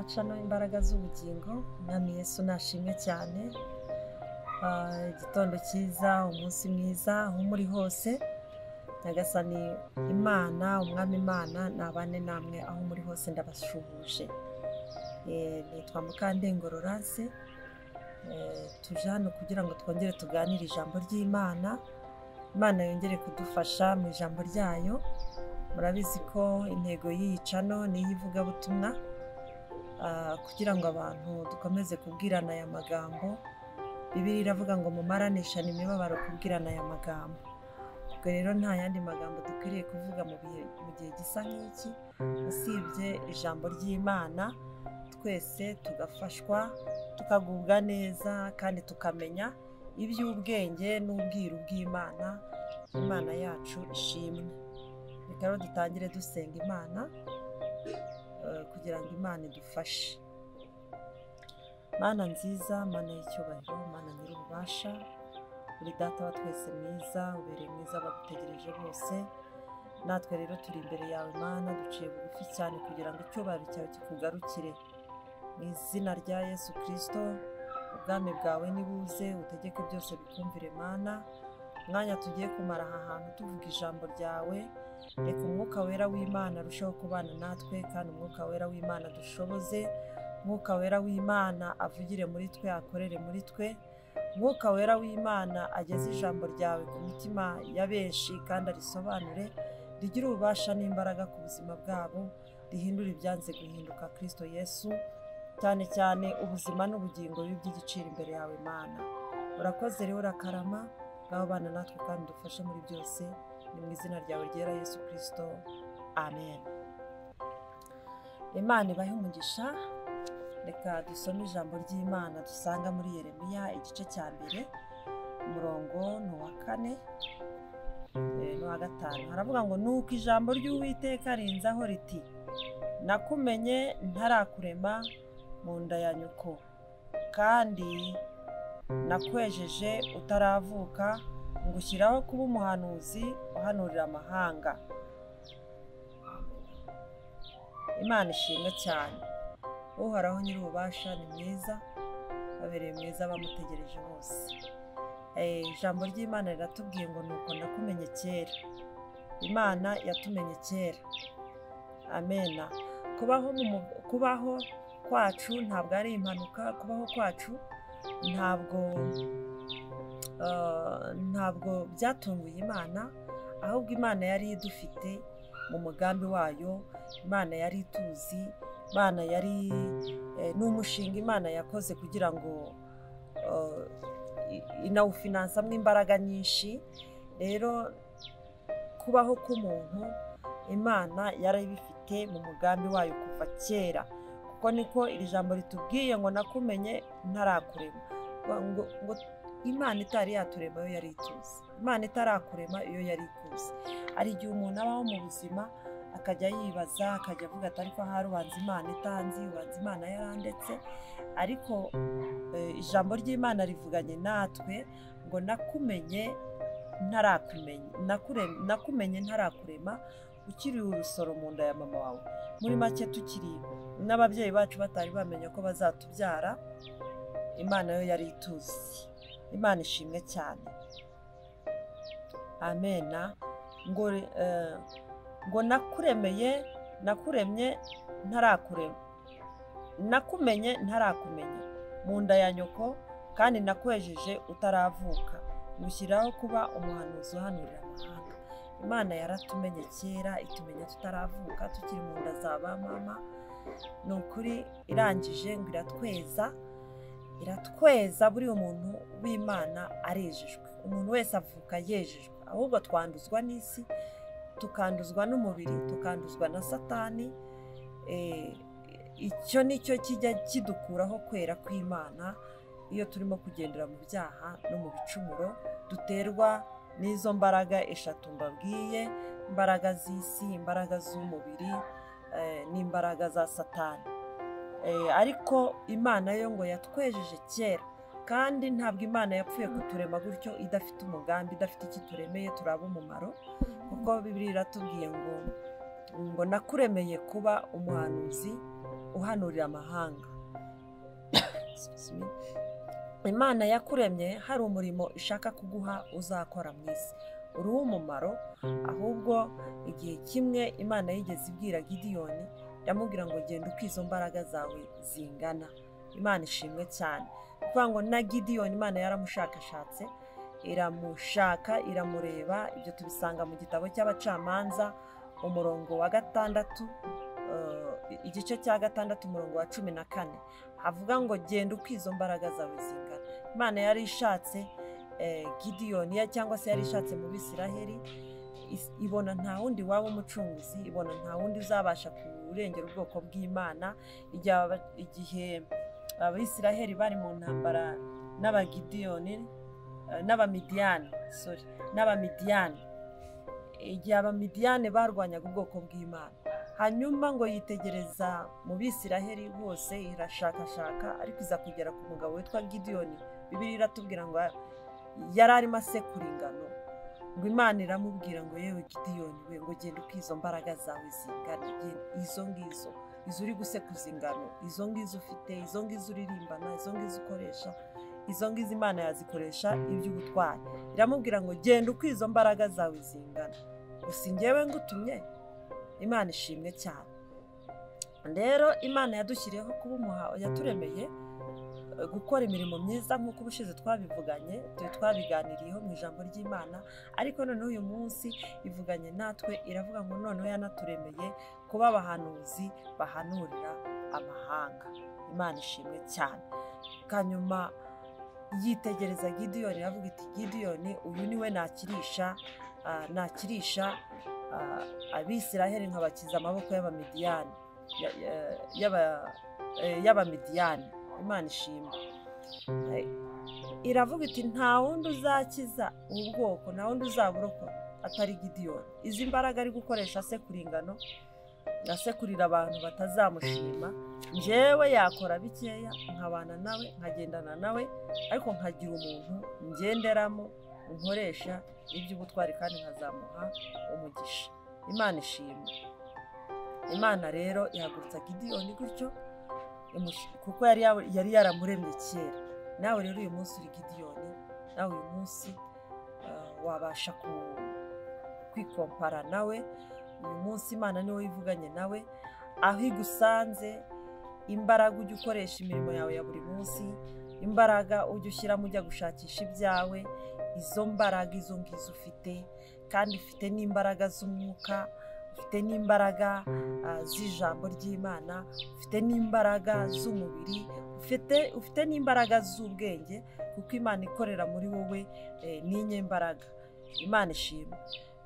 wa cano Imbaraga z'Ubugingo. Umwami Yesu nashimwe cyane. Igitondo cyiza, umunsi mwiza, aho muri hose. Nyagasani Imana, Umwami Imana nabane namwe aho muri hose, ndabashuhuje. Nitwa Mukandengo Laurence. Tuje hano kugira ngo twongere tuganire ijambo ry'Imana. Imana yongere kudufasha mu ijambo ryayo. Murabizi ko intego y'iyi cano ni iy'ivugabutumwa, kugira ngo abantu dukomeze kubwirana aya magambo. Bibiliya iravuga ngo mumaranishane imibabaro kubwirana aya magambo. Ubwo rero nta yandi magambo dukwiriye kuvuga mu gihe gisa nk'iki usibye ijambo ry'Imana, twese tugafashwa, tukagubwa neza kandi tukamenya iby'ubwenge n'ubwiru bw'Imana. Imana yacu ishimwe. Reka rero dutangire dusenga Imana kugira ngo Imana idufashe. Mana nziza, Mana y'icyubahiro, Mana nyir'ububasha, uri data wa twese mwiza, ubereye mwiza abagutegereje bose. Natwe rero turi imbere yawe Mana, duciye bugufi cyane kugira ngo icyubahiro cyawe kikugarukire. Mu izina rya Yesu Kristo, ubwami bwawe nibuze, utegeke byose bikumvire Mana. Umwanya tugiye kumara aha hantu tuvuga ijambo ryawe, reka umwuka wera w'Imana arusheho kubana natwe, kandi umwuka wera w'Imana dushoboze, umwuka wera w'Imana avugire muri twe, akorere muri twe, umwuka wera w'Imana ageze ijambo ryawe ku mitima ya benshi kandi arisobanure, rigire ububasha n'imbaraga ku buzima bwabo, rihindure ibyanze guhinduka Kristo Yesu, cyane cyane ubuzima n'ubugingo bibe iby'igiciro imbere yawe Mana. Urakoze rero, urakarama, ngaho bana natwe kandi dufashe muri byose, ni mu izina ryawe ryera Yesu Kristo, amen. Imana ibahe umugisha. Reka dusome ijambo ry'Imana dusanga muri Yeremiya igice cya mbere, umurongo ni uwa 4 n'uwa 5. Haravuga ngo nuko ijambo ry'Uwiteka rinzaho riti, nakumenye ntarakurema mu nda ya nyoko, kandi nakwejeje utaravuka, ngushyiraho kuba umuhanuzi uhanurira amahanga. Imana ishimwe cyane. Uhoraho nyir'ububasha ni mwiza, abereye mwiza abamutegereje bose. Ijambo ry'Imana riratubwiye ngo nuko nakumenye kera. Imana yatumenye kera. Amena. Kubaho kwacu ntabwo ari impanuka, kubaho kwacu ntabwo byatunguye Imana, ahubwo Imana yari idufite mu mugambi wayo, Imana yari ituzi, Imana yari n'umushinga Imana yakoze kugira ngo inawufinansamo imbaraga nyinshi. Rero kubaho k'umuntu Imana yari ibifite mu mugambi wayo kuva kera, kuko niko iri jambo ritubwiye ngo nakumenye ntarakurema. Ngo Imana itari yaturema yo yari ituzi, Imana itarakurema iyo yari ikuzi. Hari igihe umuntu abaho mu buzima akajya yibaza, akajya avuga ati ariko ahari ubanza Imana itanzi, ubanza Imana yarandetse. Ariko ijambo ry'Imana rivuganye natwe ngo nakumenye ntarakumenya, nakumenye ntarakurema, ukiri urusoro mu nda ya mama wawe. Muri make tukiri n'ababyeyi bacu batari bamenya ko bazatubyara, Imana yo yari ituzi. Imana ishimwe cyane. Amena. Ngo nakuremeye, nakuremye ntarakurema, nakumenye ntarakumenya mu nda ya nyoko, kandi nakwejeje utaravuka, ngushyiraho kuba umuhanuzi uhanurira amahanga. Imana yaratumenye kera, itumenya tutaravuka, tukiri mu nda za ba mama. Ni ukuri irangije ngo iratweza, iratweza. Buri umuntu w'Imana arejejwe, umuntu wese avuka yejejwe, ahubwo twanduzwa n'isi, tukanduzwa n'umubiri, tukanduzwa na Satani. Icyo nicyo kijya kidukuraho kwera kw'Imana iyo turimo kugendera mu byaha no mu bicumuro duterwa n'izo mbaraga eshatu mbabwiye, imbaraga z'isi, imbaraga z'umubiri n'imbaraga za Satani. Ariko Imana yo ngo yatwejeje kera, kandi ntabwo Imana yapfuye kuturema gutyo idafite umugambi, idafite ikituremeye turaba umumaro, kuko Bibiliya iratubwiye ngo nakuremeye kuba umuhanuzi uhanurira amahanga. Excuse me. Imana yakuremye hari umurimo ishaka kuguha uzakora mu isi, uri uw'umumaro. Ahubwo igihe kimwe Imana yigeze ibwira Gidiyoni, iramubwira ngo genda uko izo mbaraga zawe zingana. Imana ishimwe cyane. Ni ukuvuga ngo na Gidiyoni Imana yaramushakashatse, iramushaka, iramureba. Ibyo tubisanga mu gitabo cy'Abacamanza, umurongo wa 6, igice cya 6, umurongo wa 14, havuga ngo genda uko izo mbaraga zawe zingana. Imana yari ishatse Gidiyoni, cyangwa se yari ishatse mu Bisiraheli, ibona nta wundi waba umucunguzi, ibona nta wundi uzabasha kurengera ubwoko bw'Imana. Igihe Abisiraheli bari mu ntambara n'Abagidiyoni, n'Abamidiyani, sorry, n'Abamidiyani, igihe Abamidiyani barwanyaga ubwoko bw'Imana, hanyuma ngo yitegereza mu Bisiraheli bose, irashakashaka, ariko iza kugera ku mugabo witwa Gidiyoni. Bibiliya iratubwira ngo yari arimo asekura ingano, ngo Imana iramubwira ngo yewe Gidiyoni we, ngo genda uko izo mbaraga zawe zingana, izo ngizo, izo uri gusekuza ingano, izo ngizo ufite, izo ngizo uririmbana, izo ngizo ukoresha, izo ngizo Imana yazikoresha iby'ubutwari. Iramubwira ngo genda uko izo mbaraga zawe zingana, gusa njyewe ngutumye. Imana ishimwe cyane. Rero Imana yadushyiriyeho kuba umuha, yaturemeye gukora imirimo myiza nk'uko ubushize twabivuganye, twabiganiriyeho mu ijambo ry'Imana. Ariko noneho uyu munsi ivuganye natwe, iravuga ngo noneho yanaturemeye kuba abahanuzi bahanurira amahanga. Imana ishimwe cyane. Hanyuma yitegereza Gidiyoni, iravuga iti Gidiyoni uyu niwe nakirisha Abisiraheli nkabakiza amaboko y'Abamidiyani, y'Abamidiyani. Imana ishimwe. Iravuga iti nta wundi uzakiza ubu bwoko, nta wundi uzaburokora atari Gidiyoni. Izi mbaraga ari gukoresha asekura ingano, asekurira abantu batazamushima, njyewe yakora bikeya nkabana nawe, nkagendana nawe, ariko nkagira umuntu ngenderamo, nkoresha iby'ubutwari, kandi nkazamuha umugisha. Imana ishimwe. Imana rero ihagurutsa Gidiyoni gutyo, kuko yari yaramuremye kera. Nawe rero uyu munsi uri Gidiyoni, nawe uyu munsi wabasha kwikompara nawe. Uyu munsi Imana niwe ivuganye nawe, aho igusanze, imbaraga ujya ukoresha imirimo yawe ya buri munsi, imbaraga ujya ushyiramo ujya gushakisha ibyawe, izo mbaraga izo ngizo ufite, kandi ufite n'imbaraga z'umwuka, ufite n'imbaraga z'ijambo ry'Imana, ufite n'imbaraga z'umubiri, ufite n'imbaraga z'ubwenge, kuko Imana ikorera muri wowe n'inyembaraga. Imana ishimwe.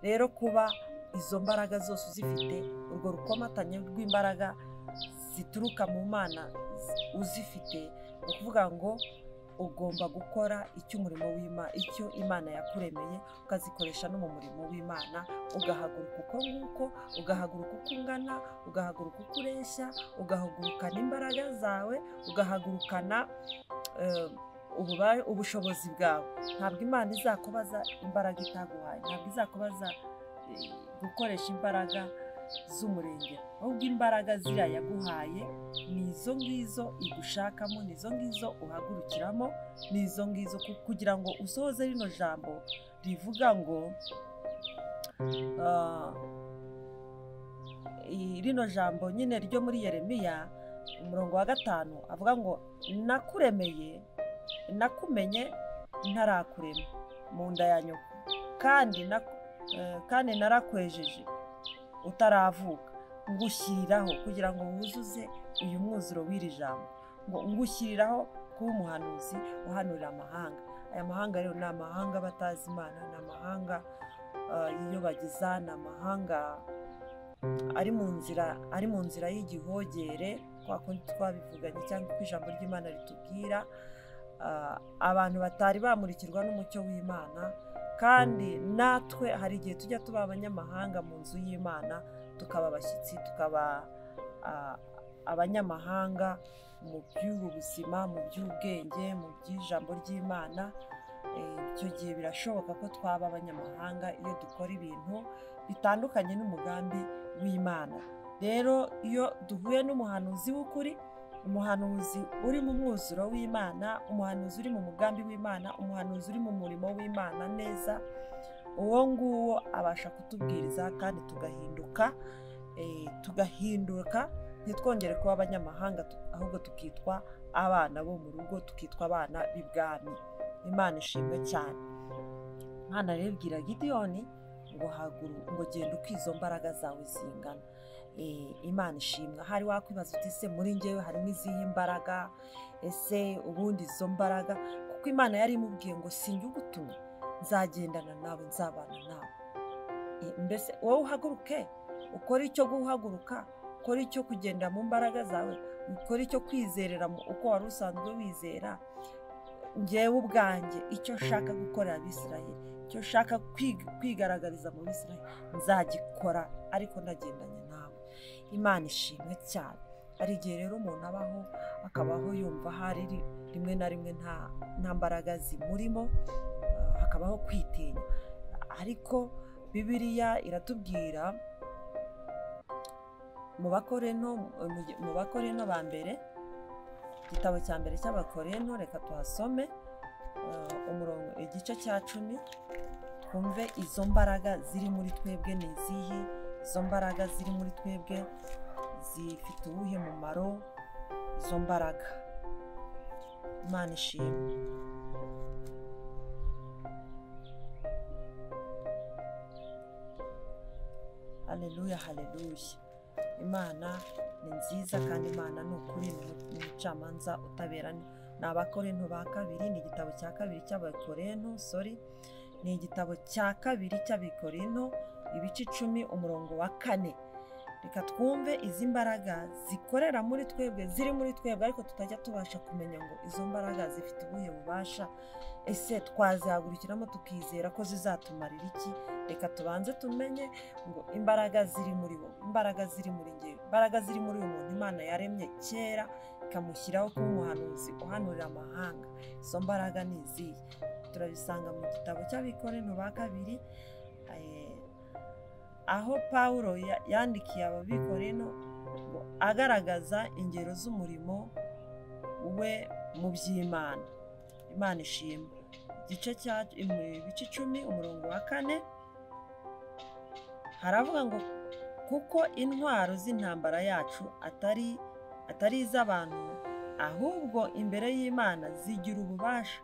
Rero kuba izo mbaraga zose uzifite, urwo rukomatanye rw'imbaraga zituruka mu Mana uzifite, ni ukuvuga ngo ugomba gukora icyo umurimo w'Imana, icyo Imana yakuremeye, ukazikoresha no mu murimo w'Imana, ugahaguruka uko nguko, ugahaguruka uko ungana, ugahaguruka uko ureshya, ugahagurukana imbaraga zawe, ugahagurukana ubushobozi bwawe. Ntabwo Imana izakubaza imbaraga itaguhaye, ntabwo izakubaza gukoresha imbaraga z'umurengera, ahubwo imbaraga ziriya yaguhaye ni izo ngizo igushakamo, ni izo ngizo uhagurukiramo, ni izo ngizo kugira ngo usohoze rino jambo rivuga ngo rino jambo nyine ryo muri Yeremiya umurongo wa 5 avuga ngo nakuremeye, nakumenye ntarakurema mu nda ya nyoko, kandi narakwejeje utaravuka, ngushyiriraho kugira ngo wuzuze uyu mwuzuro w'iri jambo, ngo ngushyiriraho kuba umuhanuzi uhanurira amahanga. Aya mahanga rero ni amahanga batazi Imana, ni amahanga yiyobagiza, ni amahanga ari mu nzira y'igihogere, kwa kundi twabivuganye cyangwa uko ijambo ry'Imana ritubwira, abantu batari bamurikirwa n'umucyo w'Imana. Kandi natwe hari igihe tujya tuba abanyamahanga mu nzu y'Imana, tukaba abashyitsi, tukaba abanyamahanga mu by'ubu buzima, mu by'ubwenge, mu by'ijambo ry'Imana. Icyo gihe birashoboka ko twaba abanyamahanga iyo dukora ibintu bitandukanye n'umugambi w'Imana. Rero iyo duhuye n'umuhanuzi w'ukuri, umuhanuzi uri mu mwuzuro w'Imana, umuhanuzi uri mu mugambi w'Imana, umuhanuzi uri mu murimo w'Imana neza, uwo nguwo abasha kutubwiriza kandi tugahinduka, tugahinduka ntitwongere kuba abanyamahanga, ahubwo tukitwa abana bo mu rugo, tukitwa abana b'ibwami. Imana ishimwe cyane. Imana rero ibwira Gideyoni ngo haguruka, ngo genda uko izo mbaraga zawe zingana. Imana ishimwe. Hari wakwibaza uti ese muri njyewe harimo izihe mbaraga? Ese ubundi izo mbaraga, kuko Imana yari imubwiye ngo sinjye ugutumye, nzagendana nawe, nzabana nawe. Mbese wowe uhaguruke, ukore icyo guhaguruka, ukore icyo kugenda mu mbaraga zawe, ukore icyo kwizerera uko wari usanzwe wizera. Njyewe ubwanjye icyo nshaka gukorera Abisirayeli, icyo nshaka kwigaragariza mu Bisirayeli nzagikora, ariko nagendanye nawe. Imana ishimwe cyane. Hari igihe rero umuntu abaho akabaho yumva hari rimwe na rimwe nta mbaraga zimurimo, hakabaho kwitinya. Ariko Bibiliya iratubwira mu Bakorino ba mbere, igitabo cya mbere cy'Abakorino, reka tuhasome umurongo, igice cya 10, twumve izo mbaraga ziri muri twebwe ni izihe, izo mbaraga ziri muri twebwe zifite uwuhe mumaro, izo mbaraga. Imana ishimwe. Haleluya, haleluya. Imana ni nziza kandi Imana ni ukuri, ni umucamanza utabera. Ni Abakorinto ba kabiri, ni igitabo cya kabiri cy'Abakorinto, sorry, ni igitabo cya kabiri cy'Abakorinto, ibice 10 umurongo wa 4. Reka twumve izi mbaraga zikorera muri twebwe, ziri muri twebwe, ariko tutajya tubasha kumenya ngo izo mbaraga zifite ubuhe bubasha. Ese twazihagurukiramo tukizera ko zizatumarira iki? Reka tubanze tumenye ngo imbaraga ziri muri bo, imbaraga ziri muri njyewe, imbaraga ziri muri uyu muntu Imana yaremye kera ikamushyiraho kuba umuhanuzi uhanurira amahanga, izo mbaraga ni izihe? Turabisanga mu gitabo cy'Abakorinto ba kabiri, aho Pawulo yandikiye Abakorino ngo agaragaza ingero z'umurimo we mu by'Imana. Imana ishimwe. Igice cya ibice 10 umurongo wa 4 haravuga ngo kuko intwaro z'intambara yacu atari iz'abantu, ahubwo imbere y'Imana zigira ububasha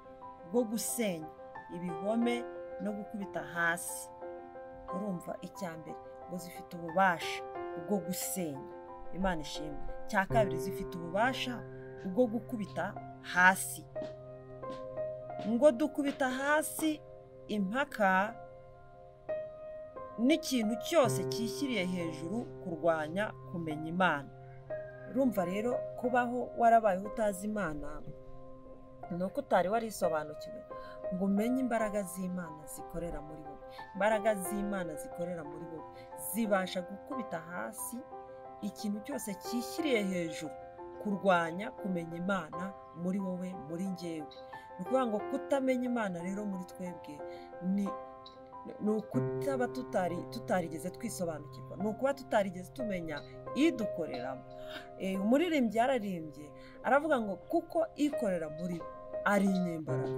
bwo gusenya ibihome no gukubita hasi. Urumva icya mbere ngo zifite ububasha bwo gusenya. Imana ishimwe. Cya kabiri zifite ububasha bwo gukubita hasi. Ngo dukubita hasi impaka n'ikintu cyose cyishyiriye hejuru kurwanya kumenya Imana. Urumva rero kubaho warabayeho utazi Imana ni uko utari warisobanukiwe ngo umenye imbaraga z'Imana zikorera muri wowe. Imbaraga z'Imana zikorera muri wowe zibasha gukubita hasi ikintu cyose cyishyiriye hejuru kurwanya kumenya Imana muri wowe, muri njyewe. Ni ukuvuga ngo kutamenya Imana rero muri twebwe ni ukutaba tutarigeze twisobanukirwa, ni ukuba tutarigeze tumenya idukoreramo. Umuririmbyi yararimbye aravuga ngo kuko ikorera muri bo ari inyembaraga,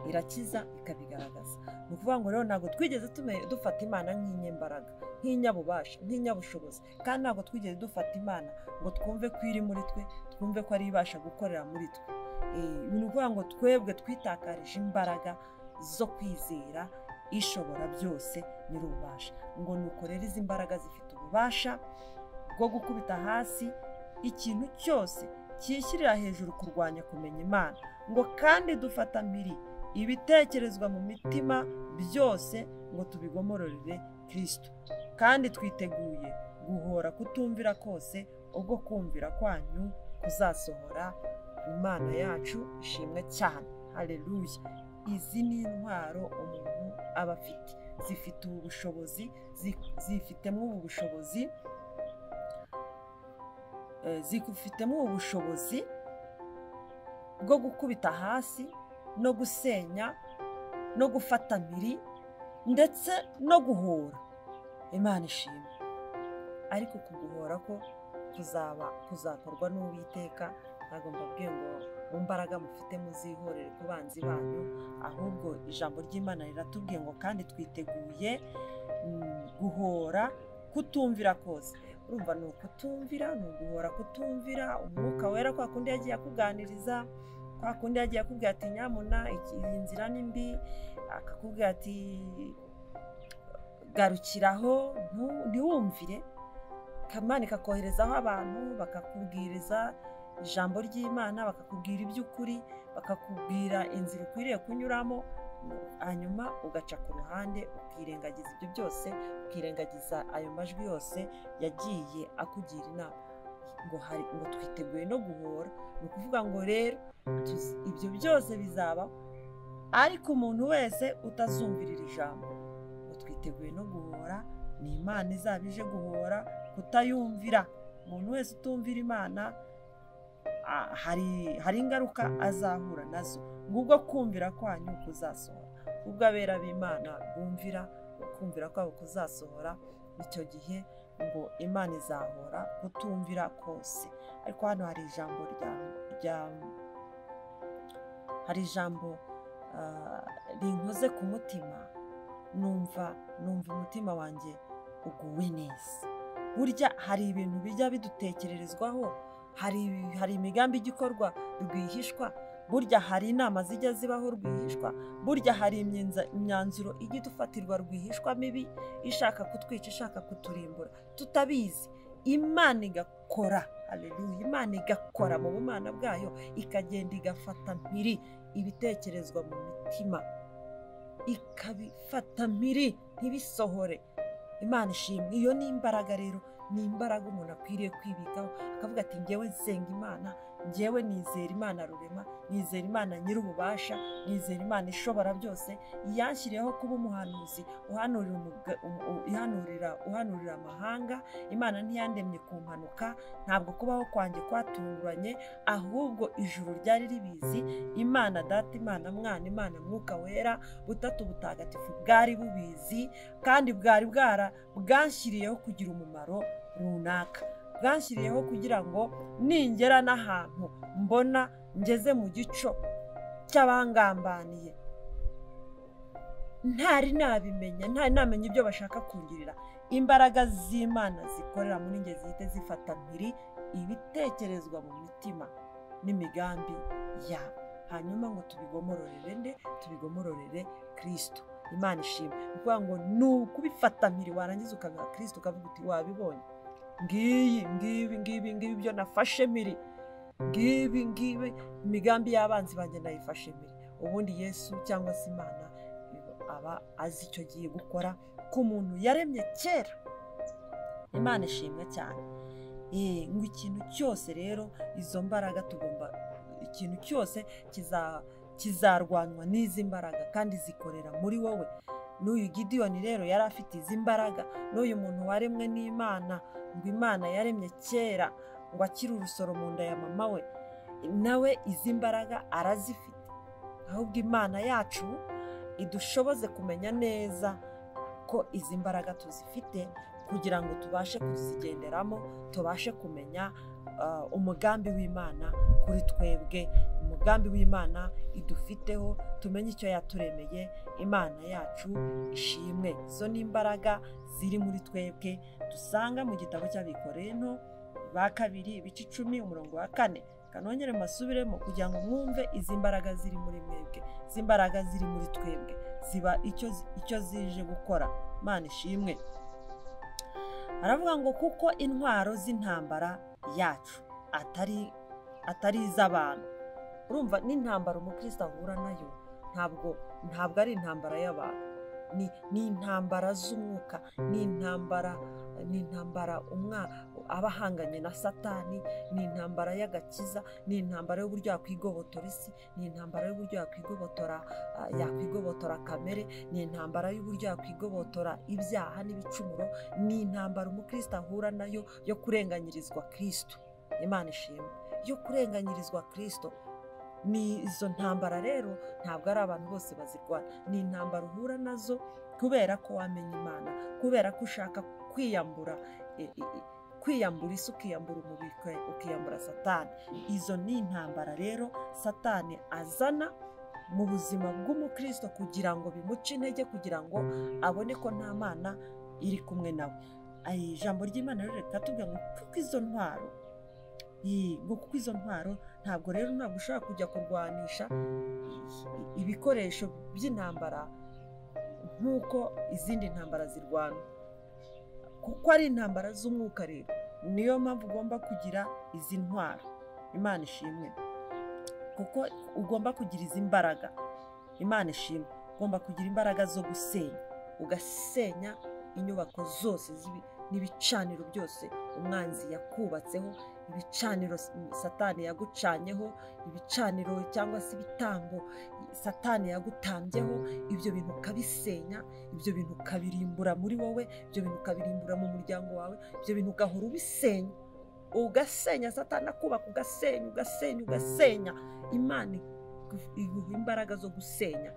irakiza ikabigaragaza. Ni ukuvuga ngo rero ntabwo twigeze dufata Imana nk'inyembaraga, nk'inyabubasha, nk'inyabushobozi, kandi ntabwo twigeze dufata Imana ngo twumve ko iri muri twe, twumve ko ari ibasha gukorera muri twe. Ni ukuvuga ngo twebwe twitakarije imbaraga zo kwizera ishobora byose nyir'ububasha. Ngo nuko rero izi mbaraga zifite ububasha bwo gukubita hasi ikintu cyose cyishyirira hejuru kurwanya kumenya Imana, ngo kandi dufata mpiri ibitekerezwa mu mitima byose ngo tubigomororere Kristo, kandi twiteguye guhora kutumvira kose ubwo kumvira kwanyu kuzasohora. Imana yacu ishimwe cyane. Haleluya. Izi ni intwaro umuntu aba afite, zifite ubu bushobozi, zifitemo ubu bushobozi, zifitemo ubu bushobozi bwo gukubita hasi no gusenya no gufata mpiri ndetse no guhora. Imana ishimwe. Ariko kuguhora ko kuzaba kuzakorwa n'Uwiteka. Ntabwo mbabwiye ngo mu mbaraga mufite muzihorere ku banzi banyu, ahubwo ijambo ry'Imana riratubwiye ngo kandi twiteguye guhora kutumvira kose. Urumva ni ukutumvira, ni uguhora kutumvira Umwuka Wera, kwa kundi yagiye akuganiriza, kwa kundi yagiye akubwira ati nyamuna iyi nzira ni mbi, akakubwira ati garukiraho, ntiwumvire. Imana ikakoherezaho abantu bakakubwiriza ijambo ry'Imana, bakakubwira iby'ukuri, bakakubwira inzira ukwiriye kunyuramo, hanyuma ugaca ku ruhande ukirengagiza ibyo byose, ukirengagiza ayo majwi yose yagiye akugira inama. Ngo hari ngo twiteguye no guhora. Ni ukuvuga ngo rero ibyo byose bizaba, ariko umuntu wese utazumvirira ijambo, ngo twiteguye no guhora. Ni Imana izaba ije guhora kutayumvira. Umuntu wese utumvira Imana hari ingaruka azahura nazo. Ngubwo kumvira kwanyu kuzasohora, ubwo abera b'Imana bumvira, kumvira kwabo kuzasohora. Icyo gihe ngo Imana izahora kutumvira kose. Ariko hano hari ijambo hari ijambo rinkoze ku mutima, numva umutima wanjye uguwe neza. Burya hari ibintu bijya bidutekererezwaho, hari imigambi igikorwa rwihishwa, burya hari inama zijya zibaho rwihishwa, burya hari imyanzuro ijya idufatirwa rwihishwa mibi, ishaka kutwica, ishaka kuturimbura tutabizi. Imana igakora, haleluya, Imana igakora mu bumana bwayo, ikagenda igafata mpiri ibitekerezwa mu mitima, ikabifata mpiri ntibisohore. Imana ishimwe. Iyo ni imbaraga rero, ni imbaraga umuntu akwiriye kwibikaho, akavuga ati ngewe nsenga Imana, ngewe nizera Imana rurema, nizera Imana nyir'ububasha, nizera Imana ishobora byose, yanshyiriyeho kuba umuhanuzi uhanurira amahanga. Imana ntiyandemye ku mpanuka, ntabwo kubaho kwanjye kwatunguranye, ahubwo ijuru ryari ribizi. Imana Data, Imana Mwana, Imana Mwuka Wera, Butatu Butagatifu bwari bubizi, kandi bwari bwanshyiriyeho kugira umumaro runaka, bwanshyiriyeho kugira ngo ningera n'ahantu mbona ngeze mu gico cy'abangambaniye, ntari nabimenya, ntari namenya ibyo bashaka kungirira, imbaraga z'Imana zikorera muri nge zihite zifata mpiri ibitekerezwa mu mitima n'imigambi yabo, hanyuma ngo tubigomororere nde? Tubigomororere Kristo. Imana ishimwe. Ni ukuvuga ngo ni ukubifata mpiri, warangiza ukabiha Kristo, ukavuga uti wabibonye, ngiyi ngibi ngibi ngibi ibyo nafashe mpiri, ngibi ngibi imigambi y'abanzi banjye nayifashe mpiri. Ubundi Yesu cyangwa se Imana aba azi icyo agiye gukora ku muntu yaremye kera. Imana ishimwe cyane. Ngo ikintu cyose rero, izo mbaraga tugomba, ikintu cyose kizarwanwa n'izi mbaraga, kandi zikorera muri wowe. N'uyu Gidiyoni rero yari afite izi mbaraga, n'uyu muntu waremwe n'Imana, ngo Imana yaremye kera ngo akiri urusoro mu nda ya mama we, nawe izi mbaraga arazifite. Ahubwo Imana yacu idushoboze kumenya neza ko izi mbaraga tuzifite, kugira ngo tubashe kuzigenderamo, tubashe kumenya umugambi w'Imana kuri twebwe, umugambi w'Imana idufiteho, tumenye icyo yaturemeye. Imana yacu ishimwe. Izo ni imbaraga ziri muri twebwe dusanga mu gitabo cy'Abikorento ba 2 ibice 10 umurongo wa 4. Kanongere masubiremo kugira ngo mwumve izi mbaraga ziri muri mwebwe, izi mbaraga ziri muri twebwe ziba icyo zije gukora. Imana ishimwe. Aravuga ngo kuko intwaro z'intambara yacu atari iz'abantu. Urumva n'intambara umukristo ahura nayo ntabwo ari intambara y'abantu, ni intambara z'umwuka, ni intambara aba ahanganye na Satani, ni intambara y'agakiza, ni intambara y'uburyo yakwigobotora isi, ni intambara y'uburyo yakwigobotora kamere, ni intambara y'uburyo yakwigobotora ibyaha n'ibicumuro, ni intambara umukristo ahura nayo yo kurenganyirizwa Kristo. Imana ishimwe. Yo kurenganyirizwa Kristo. Ni izo ntambara rero ntabwo ari abantu bose bazirwana, ni intambara uhura nazo kubera ko wamenye Imana, kubera ko ushaka kwiyambura Kwiyambura isi, ukiyambura umubiri, ukiyambura Satani. Izo ni intambara rero Satani azana mu buzima bw'umukristo kugira ngo bimuce intege, kugira ngo abone ko nta Mana iri kumwe nawe. Ijambo ry'Imana rero rikatubwira ngo kuko izo ntwaro, ngo kuko izo ntwaro, ntabwo rero ntabwo ushobora kujya kurwanisha ibikoresho by'intambara nk'uko izindi ntambara zirwana, kuko ari intambara z'umwuka. Rero niyo mpamvu ugomba kugira izi ntwaro. Imana ishimwe, kuko ugomba kugira izi mbaraga. Imana ishimwe, ugomba kugira imbaraga zo gusenya, ugasenya inyubako zose n'ibicaniro byose umwanzi yakubatseho, ibicaniro Satani yagucanyeho, ibicaniro cyangwa se ibitambo Satani yagutambyeho. Ibyo bintu ukabisenya, ibyo bintu ukabirimbura muri wowe, ibyo bintu ukabirimbura mu muryango wawe, ibyo bintu ugahora ubisenya, ugasenya. Satani akubaka, ugasenya, ugasenya, ugasenya. Imana iguha imbaraga zo gusenya.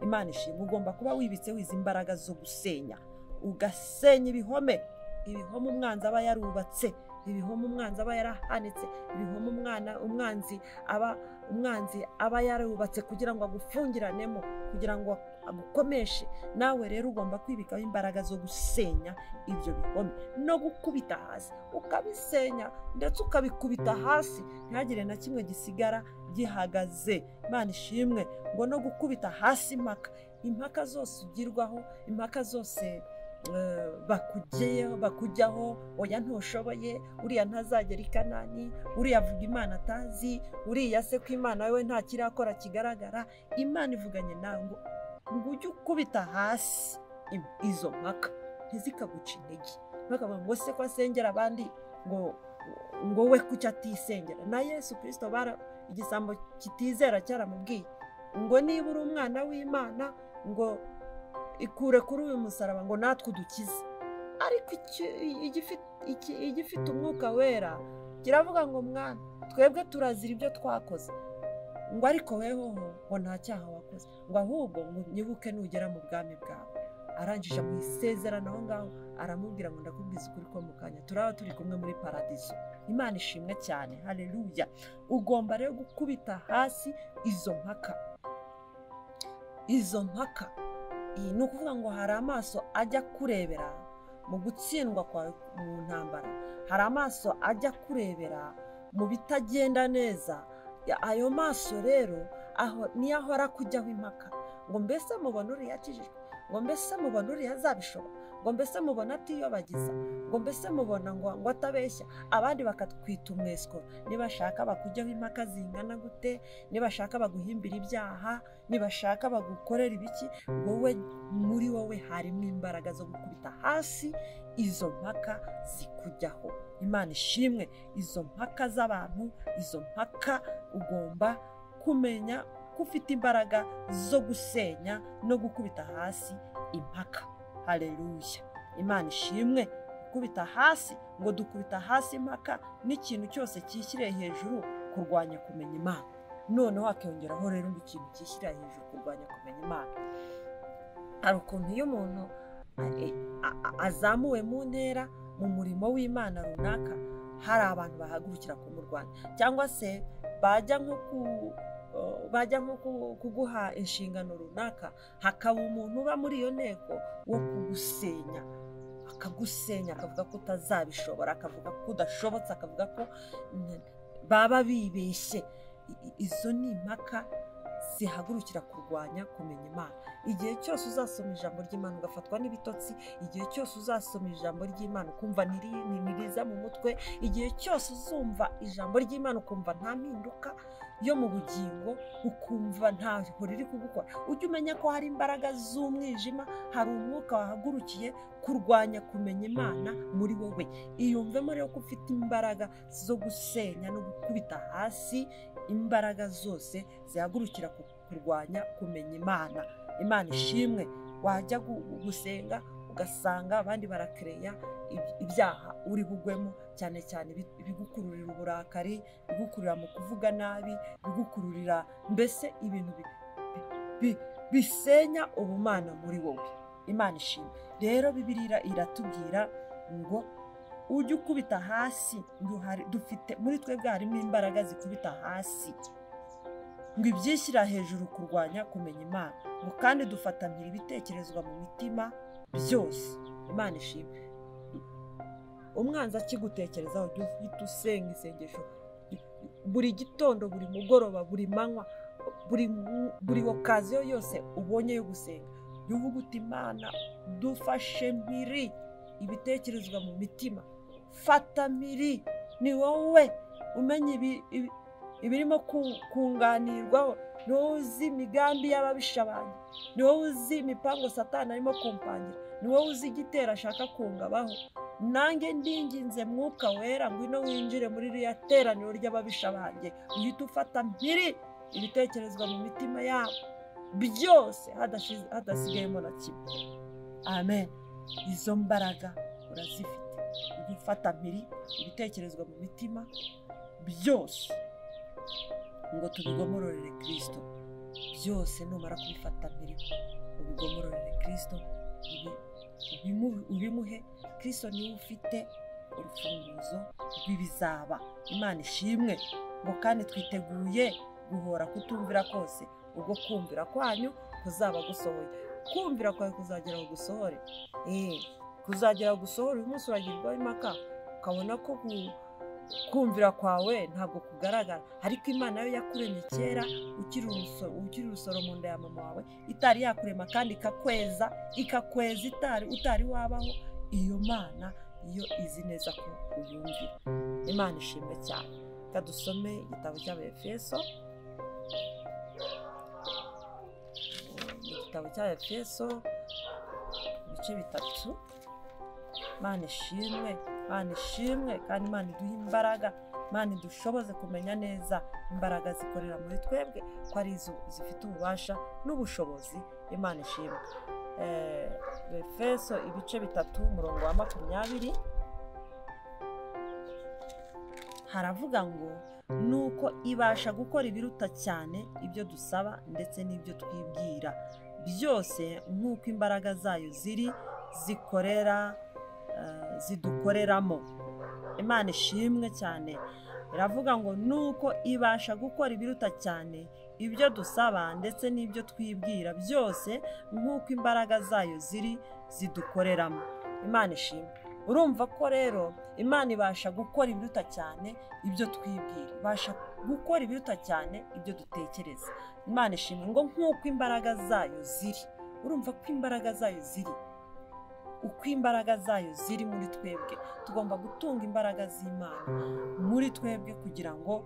Imana ishimwe, ugomba kuba wibitseho izi mbaraga zo gusenya, ugasenya ibihome, ibihome umwanzi aba yarubatse, ibihome umwanzi aba yarahanitse, ibihome umwana umwanzi aba yarubatse kugira ngo agufungiranemo, kugira ngo agukomeshe. Nawe rero ugomba kwibikaho imbaraga zo gusenya ibyo bihome no gukubita hasi, ukabisenya ndetse ukabikubita hasi, ntihagire na kimwe gisigara gihagaze. Imana ishimwe, ngo no gukubita hasi impaka, impaka zose ugirwaho, impaka zose bakujyaho: oya, ntushoboye, uriya ntazagera i Kanani, uriya avuga Imana atazi, uriya se ko Imana we nta kirakora kigaragara. Imana ivuganye nawe ngo ujye ukubita hasi izo mpaka, ntizikaguce intege. Bakavuga ngo se ko asengera abandi, ngo we kuki atisengera? Na Yesu Kirisito bara igisambo kitizera cyaramubwiye ngo niba uri umwana w'Imana, ngo ikure kuri uyu musaraba, ngo natwe udukize. Ariko igifite umwuka wera kiravuga ngo mwana, twebwe turazira ibyo twakoze, ngo ariko wehoho ngo nta cyaha wakoze, ngo ahubwo ngo nyibuke nugera mu bwami bwawe. Arangije mu isezerano aho ngaho aramubwira ngo ndakubwiza ukuri ko mu kanya turaba turi kumwe muri paradiso. Imana ishimwe cyane, haleluya. Ugomba rero gukubita hasi izo mpaka, izo mpaka. Iyi ni ukuvuga ngo hari amaso ajya kurebera mu gutsindwa kwawe mu ntambara, hari amaso ajya kurebera mu bitagenda neza. Ayo maso rero aho niyo ahora kujyaho impaka, ngo mbese mubona uriya akijijwe, ngo mbese mubona uriya azabishobora, ngo mbese mubona atiyobagiza, ngo mbese mubona ngo atabeshya, abandi bakatwita umwesiko. Nibashaka bakujyaho impaka zingana gute, nibashaka baguhimbira ibyaha, nibashaka bagukorera ibiki, wowe muri wowe harimo imbaraga zo gukubita hasi izo mpaka zikujyaho. Imana ishimwe, izo mpaka z'abantu, izo mpaka ugomba kumenya ko ufite imbaraga zo gusenya no gukubita hasi impaka. Haleluya, Imana ishimwe. Gukubita hasi, ngo dukubita hasi impaka n'ikintu cyose cyishyiriye hejuru kurwanya kumenya Imana. Noneho hakiyongeraho rero ngo ikintu cyishyira hejuru kurwanya kumenya Imana. Hari ukuntu iyo umuntu azamuwe mu ntera mu murimo w'Imana runaka, hari abantu bahagurukira kumurwanya, cyangwa se bajya nko kuguha inshingano runaka, hakaba umuntu uba muri iyo nteko wo kugusenya, akagusenya, akavuga ko utazabishobora, akavuga ko udashobotse, akavuga ko baba bibeshye. Izo ni impaka zihagurukira kurwanya kumenya Imana. Igihe cyose uzasoma ijambo ry'Imana ugafatwa n'ibitotsi, igihe cyose uzasoma ijambo ry'Imana ukumva ntiriza mu mutwe, igihe cyose uzumva ijambo ry'Imana ukumva nta mpinduka yo mu bugingo, ukumva ntaho riri kugukora, ujye umenya ko hari imbaraga z'umwijima, hari umwuka wahagurukiye kurwanya kumenya Imana muri wowe. Iyumvemo rero ko ufite imbaraga zo gusenya no gukubita hasi imbaraga zose zihagurukira kurwanya kumenya Imana. Imana ishimwe. Wajya gusenga ugasanga abandi barakereya ibyaha uri bugwemo, cyane cyane ibigukururira uburakari, ibigukururira mu kuvuga nabi, ibigukururira mbese ibintu bisenya ubumana muri wowe. Imana ishimwe. Rero Bibiliya iratubwira ngo Ujye ukubita hasi, dufite muri twebwe harimo imbaraga zikubita hasi ngo ibyishyira hejuru kurwanya kumenya Imana, ngo kandi dufatamira ibitekerezwa mu mitima byose. Imana ishimwe. Umwanzi akigutekerezaho jya uhita usenga isengesho buri gitondo, buri mugoroba, buri manywa, buri okaziyo yose ubonye yo gusenga, jya uvuga uti Imana dufashe mpiri ibitekerezwa mu mitima, fata mpiri, ni wowe umenya ibirimo kunganirwaho, ni wowe uzi imigambi y'ababisha banjye, ni wowe uzi imipango Satani arimo kumpangira, ni wowe uzi igitero ashaka kungabaho. Nanjye ndinginze Mwuka Wera ngwino winjire muri ririya teraniro ry'ababisha banjye, uhite ufata mpiri ibitekerezwa mu mitima yabo byose, hadasigayemo na kimwe. Amen. Izo mbaraga urazifite, ujye ufata mpiri ibitekerezwa mu mitima byose ngo tubigomororere Kristo. Byose numara kubifata mpiri ubigomororere Kristo, ubimuhe. Kristo niwe ufite urufunguzo rw'ibizaba. Imana ishimwe. Ngo kandi twiteguye guhora kutumvira kose, ubwo kumvira kwanyu kuzaba gusohoye. Kumvira kwawe kuzagera gusohore, kuzagera gusohore. Uyu munsi uragirwaho impaka ukabona ko kumvira kwawe ntabwo kugaragara, ariko Imana yo yakuremye kera ukiri urusoro mu nda ya mama wawe, itari yakurema kandi ikakweza, ikakweza utari wabaho. Iyo Mana iyo izi neza ko uyumvira. Imana ishimwe cyane. Reka dusome igitabo cy'Abefeso, igitabo cy'Abefeso ibice 3. Imana ishimwe, Imana ishimwe, kandi Imana iduhe imbaraga, Imana idushoboze kumenya neza imbaraga zikorera muri twebwe ko ari izo zifite ububasha n'ubushobozi. Imana ishimwe. Efeso ibice 3 umurongo wa 20 haravuga ngo nuko ibasha gukora ibiruta cyane ibyo dusaba ndetse n'ibyo twibwira byose, nk'uko imbaraga zayo ziri zikorera zidukoreramo. Imana ishimwe cyane. Iravuga ngo nuko ibasha gukora ibiruta cyane ibyo dusaba ndetse n'ibyo twibwira byose, nk'uko imbaraga zayo ziri zidukoreramo. Imana ishimwe. Urumva ko rero Imana ibasha gukora ibiruta cyane ibyo twibwira, ibasha gukora ibiruta cyane ibyo dutekereza. Imana ishimwe. Ngo nk'uko imbaraga zayo ziri. Urumva ko imbaraga zayo ziri, uko imbaraga zayo ziri muri twebwe, tugomba gutunga imbaraga z'Imana muri twebwe kugira ngo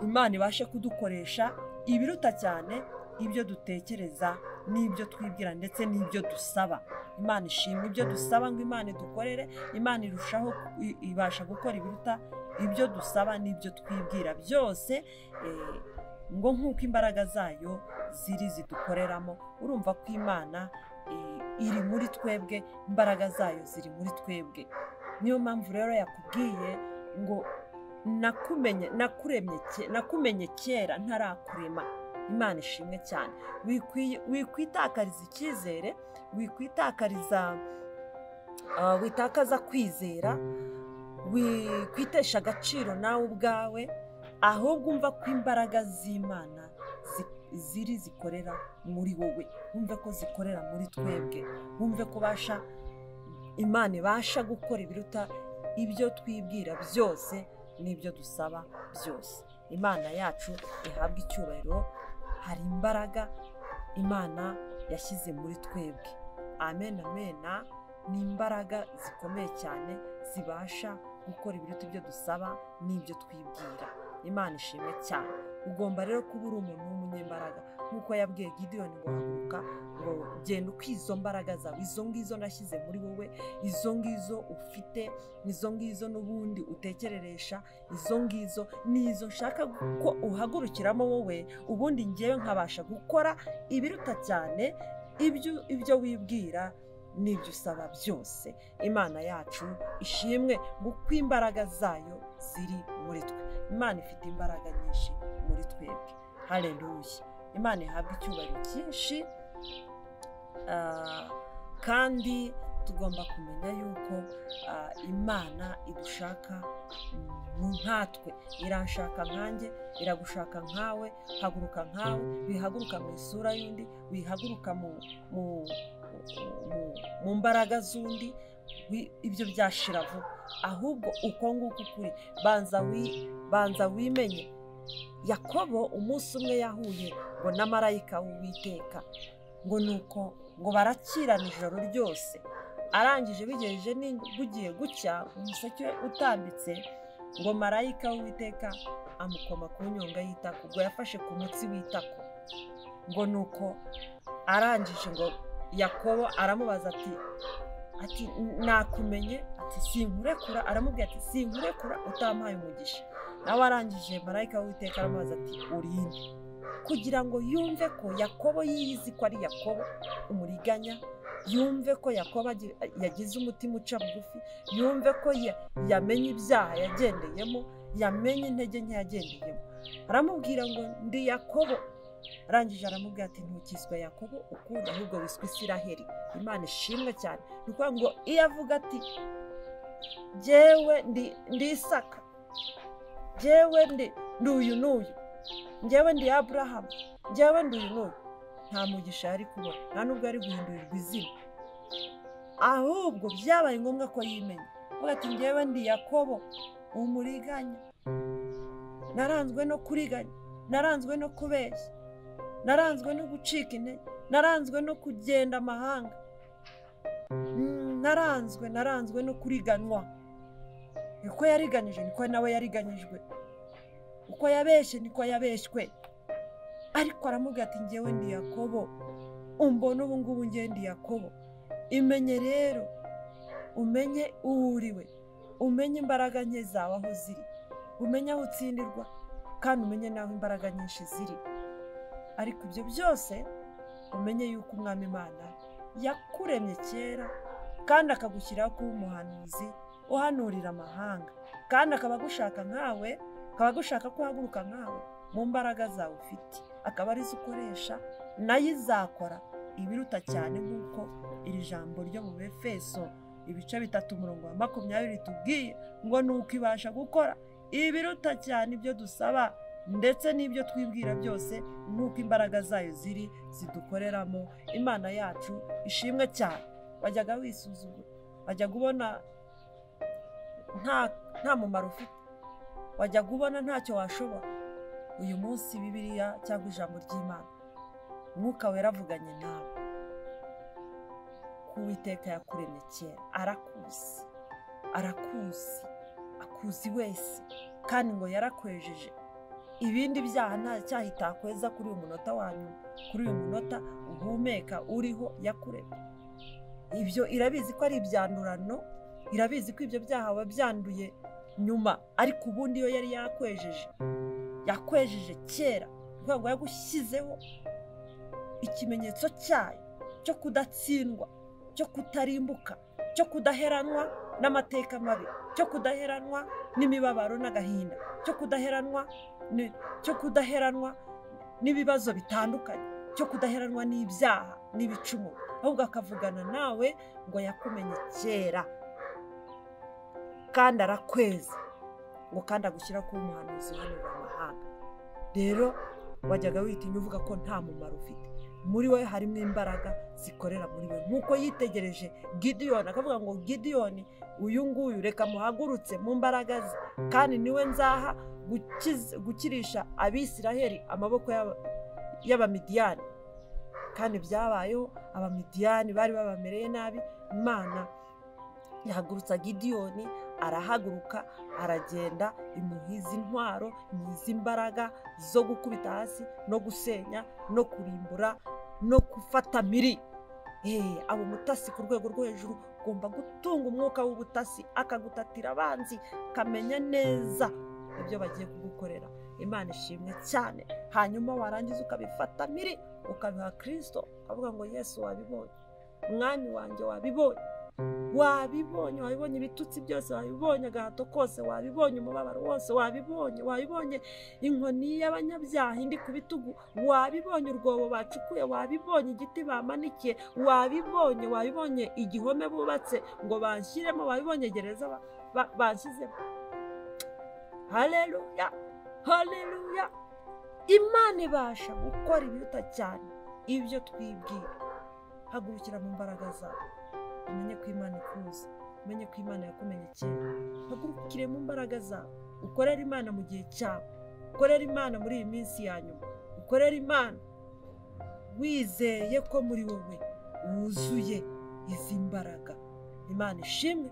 Imana ibashe kudukoresha ibiruta cyane ibyo dutekereza n'ibyo twibwira ndetse n'ibyo dusaba. Imana ishimwe. Ibyo dusaba ngo Imana idukorere, Imana irushaho ibasha gukora ibiruta ibyo dusaba n'ibyo twibwira byose, ngo nk'uko imbaraga zayo ziri zidukoreramo. Urumva ko Imana iri muri twebwe, imbaraga zayo ziri muri twebwe. Niyo mpamvu rero yakubwiye ngo nakumenye kera ntarakurema. Imana ishimwe cyane. Wikwitakariza icyizere, wikwitakariza witakaza kwizera, wikwitesha agaciro nawe ubwawe, ahubwo umva ko imbaraga z'Imana ziri zikorera muri wowe, wumve ko zikorera muri twebwe, wumve ko basha Imana ibasha gukora ibiruta ibyo twibwira byose n'ibyo dusaba byose. Imana yacu ihabwa icyubahiro. Hari imbaraga Imana yashyize muri twebwe. Amen, amen. Ni imbaraga zikomeye cyane zibasha gukora ibiruta ibyo dusaba n'ibyo twibwira. Imana ishimwe cyane. Ugomba rero kuba uri umuntu w'umunyembaraga, nk'uko yabwiye Gideyoni ngo haguruka, ngo genda uko izo mbaraga zawe, izo ngizo nashyize muri wowe, izo ngizo ufite, izo ngizo n'ubundi utekereresha, izo ngizo nizo nshaka ko uhagurukiramo wowe, ubundi ngewe nkabasha gukora ibiruta cyane ibyo wibwira n'ibyo usaba byose. Imana yacu ishimwe ngo uko imbaraga zayo ziri muri twe. Imana ifite imbaraga nyinshi muri twebwe. Haleluya. Imana ihabwa icyubahiro cyinshi. Kandi Tugomba kumenya yuko Imana idushaka nkatwe, iranshaka nkanjye, iragushaka nkawe. Haguruka nkawe, wihaguruka mu isura y'undi, wihaguruka mu mbaraga z'undi, ibyo byashira vuba. Ahubwo uko nguko ukuri, banza wimenye. Yakobo umunsi umwe yahuye ngo na marayika w'Uwiteka, ngo nuko ngo barakirana ijoro ryose. Arangije bigejeje bugiye gucya, umuseke utambitse, ngo marayika w'Uwiteka amukoma ku nyonga y'itako, ubwo yafashe ku mutsi w'itako. Ngo nuko arangije ngo Yakobo aramubaza ati nakumenye, ati sinkurekura. Aramubwira ati sinkurekura utampaye umugisha. Nawe arangije marayika w'Uwiteka aramubaza ati urinde, kugira ngo yumve ko Yakobo yiyizi ko ari Yakobo umuriganya, yumve ko Yakobo yagize umutima uca bugufi, yumve ko yamenye ibyaha yagendeyemo, yamenye intege nke yagendeyemo. Aramubwira ngo ndi Yakobo. Arangije aramubwira ati ntukiswe Yakobo ukundi, ahubwo wiswe Isiraheli. Imana ishimwe cyane. Ni ukuvuga ngo iyo avuga ati jyewe ndi Isaka, jyewe ndi uyu n'uyu, njyewe ndi Aburahamu, njyewe ndi uyu n'uyu, nta mugisha yari kubona, nta nubwo yari guhindurirwa izina. Ahubwo byabaye ngombwa ko yimenya, avuga ati njyewe ndi Yakobo umuriganya, naranzwe no kuriganya, naranzwe no kubeshya, naranzwe no gucika intege, naranzwe no kugenda amahanga, naranzwe no kuriganwa. Uko yariganyije niko nawe yariganyijwe, uko yabeshye niko yabeshywe. Ariko aramubwira ati njyewe ndi Yakobo, umbona ubu ngubu njyewe ndi Yakobo. Imenye rero, umenye uwo uriwe, umenye imbaraga nke zawe aho ziri, umenye aho utsindirwa, kandi umenye n'aho imbaraga nyinshi ziri. Ariko ibyo byose umenye yuko Umwami Imana yakuremye kera, kandi akagushyiraho kuba umuhanuzi uhanurira amahanga, kandi akaba agushaka nkawe, akaba agushaka ko uhaguruka nkawe mu mbaraga zawe ufite, akaba arizo ukoresha, nayo izakora ibiruta cyane, nk'uko iri jambo ryo mu Efeso ibice 3 umurongo wa 20 tubwiye ngo nuko ibasha gukora ibiruta cyane ibyo dusaba ndetse n'ibyo twibwira byose, nk'uko imbaraga zayo ziri zidukoreramo. Imana yacu ishimwe cyane. Wajyaga wisuzugura, wajyaga ubona nta mumaro ufite, wajyaga ubona ntacyo washobora. Uyu munsi Bibiliya cyangwa ijambo ry'Imana, Mwuka Wera avuganye nawe ko Uwiteka yakuremye kera, arakuzi, arakuzi, akuzi wese, kandi ngo yarakwejeje. Ibindi byaha nta cyaha itakweza kuri uyu munota wa nyuma, kuri uyu munota uhumeka uriho yakuremye. Ibyo irabizi ko ari ibyandurano, irabizi ko ibyo byaha wabyanduye nyuma, ariko ubundi iyo yari yakwejeje, yakwejeje kera, kugira ngo yagushyizeho ikimenyetso cyayo cyo kudatsindwa, cyo kutarimbuka, cyo kudaheranwa n'amateka mabi, cyo kudaheranwa n'imibabaro n'agahinda, cyo kudaheranwa n'ibibazo bitandukanye, cyo kudaheranwa n'ibyaha n'ibicumuro. Ahubwo akavugana nawe ngo yakumenye kera kandi arakweza, ngo kandi agushyira kuba umuhanuzi uhanurira amahanga. Rero wajyaga witinya uvuga ko nta mumaro ufite, muri we harimo imbaraga zikorera muri we. Nk'uko yitegereje Gidiyoni akavuga ngo Gidiyoni uyu nguyu reka muhagurutse mu mbaraga ze, kandi niwe nzaha gukirisha Abisiraheli amaboko y'Abamidiyani. Kandi byabayeho, Abamidiyani bari babamereye nabi, Imana yahagurutsa Gidiyoni, arahaguruka aragenda, imuhiza intwaro, imuhiza imbaraga zo gukubita hasi no gusenya no kurimbura no gufata miri. Abo umutasi ku rwego rwo hejuru, ugomba gutunga umwuka w'ubutasi, akagutatira abanzi, akamenya neza ibyo bagiye kugukorera. Imana ishimwe cyane. Hanyuma warangiza ukabifata miri, ukabiha Kristo, ukavuga ngo Yesu wabibonye, Mwami wanjye wabibonye, Wabibonye, wabibonye ibitutsi byose, wabibonye agahato kose, wabibonye umubabaro wose, wabibonye, wabibonye inkoni y'abanyabyaha indi ku bitugu, wabibonye urwobo bacukuye, wabibonye igiti bamanikiye, wabibonye, wabibonye igihome bubatse ngo banshyiremo, wabibonye gereza banshyizemo. Haleluya, haleluya. Imana ibasha gukora ibiruta cyane ibyo twibwira. Hagurukira mu mbaraga zawe, umenye ko Imana ikuzi, umenye ko Imana yakumenye kera. Hagurukire mu mbaraga zawe, ukorere Imana mu gihe cyawe, ukorere Imana muri iyi minsi ya nyuma, ukorere Imana wizeye ko muri wowe wuzuye izi mbaraga. Imana ishimwe.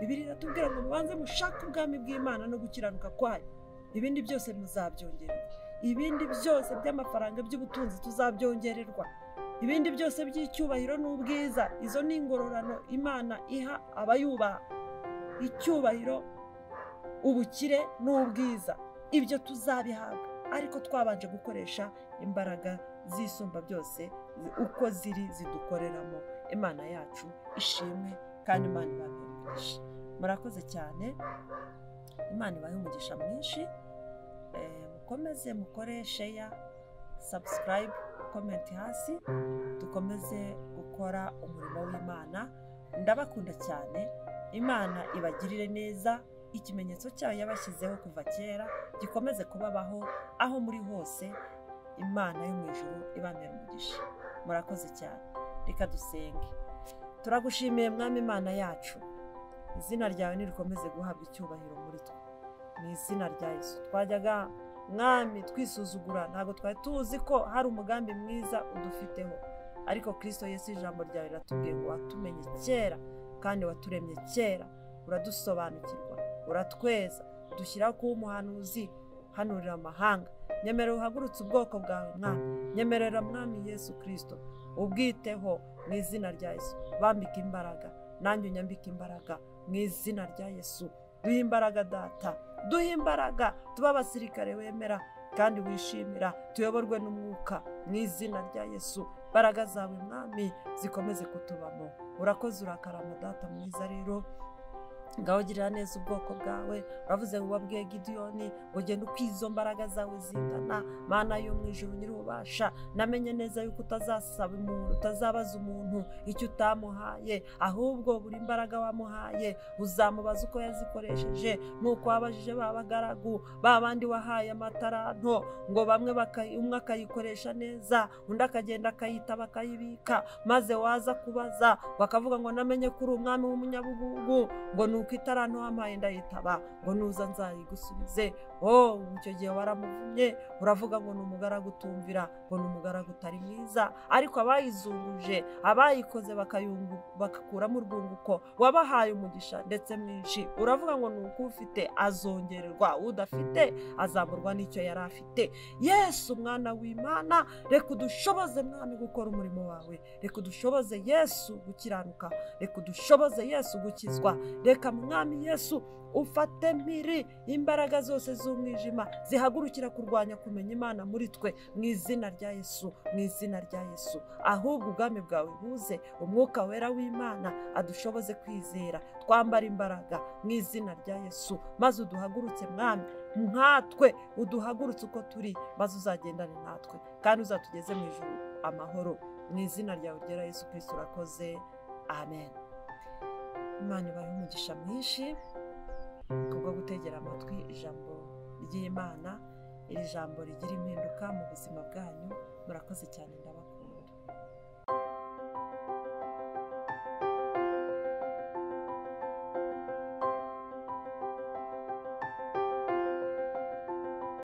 Bibiliya iratubwira ngo mubanze mushake ubwami bw'Imana no gukiranuka kwayo, ibindi byose muzabyongererwa. Ibindi byose by'amafaranga, by'ubutunzi tuzabyongererwa. Ibindi byose by'icyubahiro n'ubwiza, izo ni ingororano Imana iha abayubaha. Icyubahiro, ubukire n'ubwiza, ibyo tuzabihabwa, ariko twabanje gukoresha imbaraga zisumba byose uko ziri zidukoreramo. Imana yacu ishimwe kandi Imana ibahe umugisha. Murakoze cyane, Imana ibahe umugisha mwinshi. Mukomeze mukore share, subscribe, comment hasi, dukomeze gukora umurimo w'Imana. Ndabakunda cyane, Imana ibagirire neza. Ikimenyetso cyayo yabashyizeho kuva kera gikomeze kubabaho aho muri hose. Imana yo mu ijuru ibamere umugisha. Murakoze cyane, reka dusenge. Turagushimiye Mwami Imana yacu, izina ryawe nirikomeze guhabwa icyubahiro muri twe, mu izina rya Yesu. Twajyaga Mwami twisuzugura, ntabwo twari tuzi ko hari umugambi mwiza udufiteho, ariko Kristo Yesu ijambo ryawe riratubwiye ngo watumenye kera kandi waturemye kera, uradusobanukirwa, uratweza, dushyira kuba umuhanuzi hanurira amahanga. Nyemerera uhagurutse ubwoko bwawe Mwami, nyemerera Mwami Yesu Kristo ubwiteho mu izina rya Yesu. Bambike imbaraga, nanjye unyambike imbaraga mu izina rya Yesu. Duhe imbaraga Data, duhe imbaraga, tuba abasirikare wemera kandi wishimira, tuyoborwe n'umwuka mu izina rya Yesu. Imbaraga zawe Mwami zikomeze kutubamo. Urakoze, urakarama Data mwiza. Rero ngaho girira neza ubwoko bwawe. Uravuze ngo wabwiye Gidiyoni ngo genda uko izo mbaraga zawe zingana. Mana yo mu ijuru nyir'ububasha, namenye neza yuko utazasaba umuntu, utazabaza umuntu icyo utamuhaye, ahubwo buri mbaraga wamuhaye uzamubaza uko yazikoresheje. Nk'uko wabajije ba bagaragu ba bandi wahaye amataranto, ngo bamwe umwe akayikoresha neza, undi akagenda akayita bakayibika, maze waza kubaza bakavuga ngo namenye ko uri umwami w'umunyabugugu, ngo nuko itaranto wampaye ndayitaba, ngo nuza nzayigusubize. Oh, icyo gihe waramuvumye, uravuga ngo ni umugaragu utumvira, ngo ni umugaragu utari mwiza. Ariko abayizunguje, abayikoze bakakuramo urwunguko, wabahaye umugisha ndetse mwinshi. Uravuga ngo nuko ufite azongererwa, udafite azamurwa n'icyo yari afite. Yesu mwana w'Imana, reka udushoboze Mwami gukora umurimo wawe, reka udushoboze Yesu gukiranuka, reka udushoboze Yesu gukizwa, reka Mwami Yesu ufate mpiri imbaraga zose z'umwijima zihagurukira kurwanya kumenya Imana muri twe, mu izina rya Yesu, mu izina rya Yesu. Ahubwo ubwami bwawe buze, umwuka wera w'Imana adushoboze kwizera, twambara imbaraga mu izina rya Yesu, maze uduhagurutse Mwami nkatwe, uduhagurutse uko turi, maze uzagendane natwe kandi uzatugeze mu ijuru amahoro, mu izina ryawe ryera Yesu Kristo urakoze, amen. Imana ibahe umugisha mwinshi kubwo gutegera amatwi ijambo ry'Imana. Iri jambo rigira impinduka mu buzima bwanyu. Murakoze cyane, ndabakunda.